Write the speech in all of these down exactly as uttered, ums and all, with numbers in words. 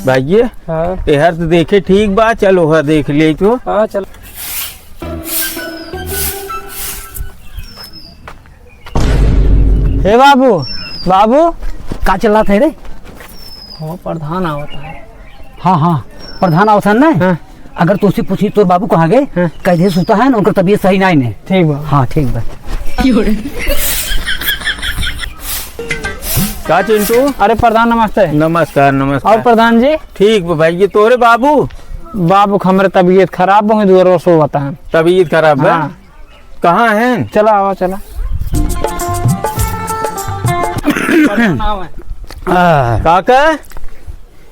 भाइये, हाँ। एहर तो देखे ठीक बा, चल ओहर देख ले तो। हाँ, चल। हे बाबू, बाबू। का चिल्लात है रे? हाँ, प्रधान आवत है। हाँ, हाँ, प्रधान आवत है ना? हाँ। अगर तोसे पूछी, "तोर बाबू कहाँ गए?" हाँ। कह दे, "सुता है ना, उनकर तबीयत सही नाई ने।" ठीक बा। हाँ, ठीक बा। का चिंटू? अरे प्रधान, नमस्ते। नमस्कार, नमस्कार। और प्रधान जी? ठीक बा भाई, ये तोरे बाबू? बाबू के हमरे तबीयत खराब बा, दुआर सोवत हैं। तबीयत खराब बा? हाँ। कहाँ हैं? चला, आवा, चला। प्रधान आवा। आ। काका?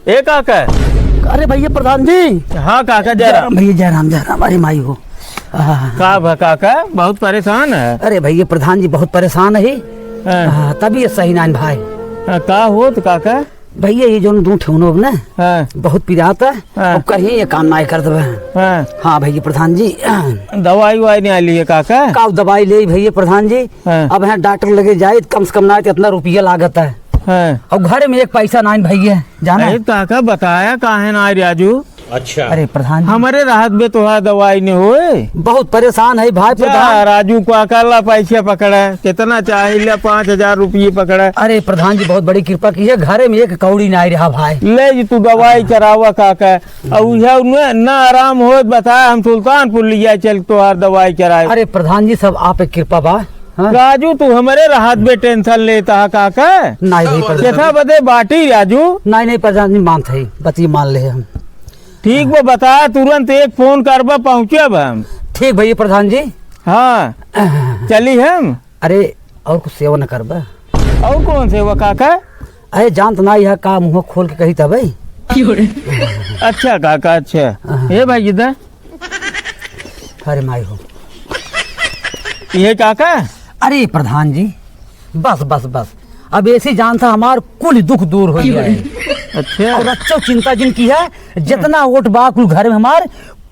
ए काका। अरे भैया प्रधान जी। हाँ काका, जय राम। जय राम भैया, जय राम, जय राम। अरे माई हो। आह। का भा काका, बहुत परेशान है? अरे भैया प्रधान जी बहुत परेशान है। हाँ। आह, तबीयत सही नाइन भाई। हाँ, का होत काका? भैया ये जोन दू ठेवनो ना, हाँ। बहुत पिरात है। हाँ। अब कहीं ये काम नाई कर देवे। हाँ। हाँ भैया प्रधान जी। दवाई वाई नहीं लिए काका? का दवाई ले भैया प्रधान जी? हाँ। अब यहाँ डॉक्टर लगे जाए, कम से कम ना तो इतना रुपया लागत है। हाँ। और घर में एक पैसा नाइन भैया, जाना है? अरे काका, बताया काहे ना राजू? अच्छा। अरे प्रधान जी। हमरे रहत बे तोहार दवाई ने होए। बहुत परेशान है भाई जा प्रधान। राजू काका ला पैसे पकड़ा, कितना चाहे ला, पाँच हजार रुपये पकड़ा। अरे प्रधान जी, बहुत बड़ी कृपा की है, घरे में एक कौड़ी नाई रहा भाई। ले जी तू दवाई करावा काका। और उहे उन्हें ना आराम होत बताए, हम सुल्तानपुर लिया चल तोहार दवाई कराए। अरे प्रधान जी, सब आप एक कृपा बा। हाँ? राजू, तू हमरे रहत बे tension लेता है काका? नाई, नाई, प्रधान। कैसा बदे बाटी राजू? नाई, नाई, प्रधान जी, मानत है, बतिया मान ले हम। ठीक बा, बता, तुरंत एक फोन करबा, पहुँचब हम। ठीक भैया प्रधान जी। हाँ, चली हम। अरे, और कुछ सेवा न करबा? और कौन सेवा काका? अरे, जानत ना यह का मुँह खोल के कही तबे। अच्छा काका, अच्छा। हाँ। ए भाई, इधर। अरे माई हो। ये काका? अरे प्रधान जी, बस, बस, बस। अब ऐसी जान से हमार कुल दुख दूर हो गया है। अच्छा। और अच्छो चिंता जिन की है, जितना वोट बा कुल घर में हमार,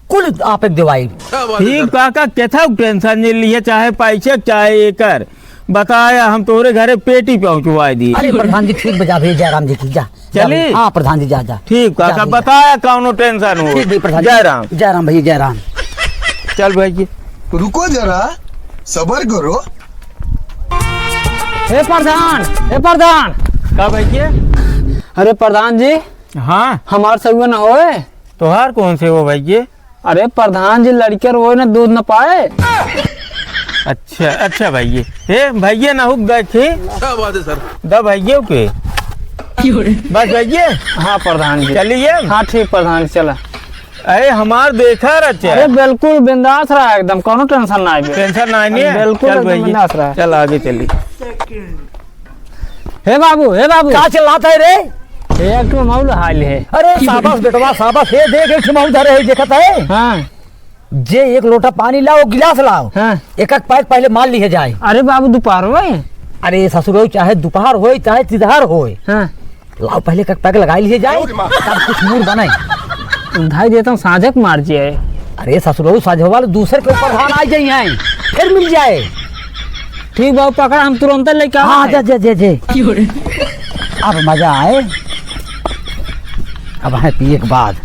कुल आपे देवाई। ठीक काका, केथा tension नहीं लिए, चाहे पैसे, चाहे एकर। बताया, हम तोरे घरे पेटी पहुँचवाए दी। अरे प्रधान जी, ठीक बा, जा भैया जयराम जी की, जा। चली? हाँ प्रधान जी, जा, जा। ठीक, जा काका, भैया। बताया, कौनो tension हो। ठीक भैया प्रधान जी। जय राम। जय राम भैया, जय राम। चल भाई जी। रुको जरा, सबर करो। हे प्रधान, हे प्रधान। का भाई जी? अरे प्रधान जी। हाँ। हमार सेवा न होए। तोहार कौन सेवा भाई जी? अरे प्रधान जी, लड़के रोए न दूध न पाए। अच्छा, अच्छा भाई जी। हे भाई जी, ना हुक देखी। क्या बात है सर? द भाई जी के। बस भाई जी। हाँ प्रधान जी। चलिए। हाँ ठीक प्रधान जी, चला। अरे हमार देखा रहे। अरे बिल्कुल बिंदास रहा एकदम, कौनो tension ना आए। Tension ना आए नहीं? बिल्कुल चल एकदम भाई जी। बिंदास रहा। चल आगे चली। हे बाबू, हे बाबू। का चिल्लात है रे? हे एक ठो मऊ हाल है। अरे शाबाश बेटवा, शाबाश। हे देख, एक ठो मऊ धरे है, देखत है? हाँ। जे एक लोटा पानी लाओ, गिलास लाओ। हाँ। एक एक पैक पहले मार लिए जाए। अरे बाबू, दोपहर होए? अरे ससुरो, चाहे दोपहर होए, चाहे तिदहर होए। हाँ। लाओ, पहले एक एक पैक लगाई लिए जाए, तब कुछ मूड बने। उधाई देता हूँ, साँझक मार जिए। अरे ससुरो, साँझ वाले दूसर के ऊपर धान आ जाई हैं, फिर मिल जाए। ठीक बाबू, पकड़ा, हम तुरंत लेके हाँ, आवत जा, है। जा, जा, जा। अब मजा आए। अब है पिए के बाद।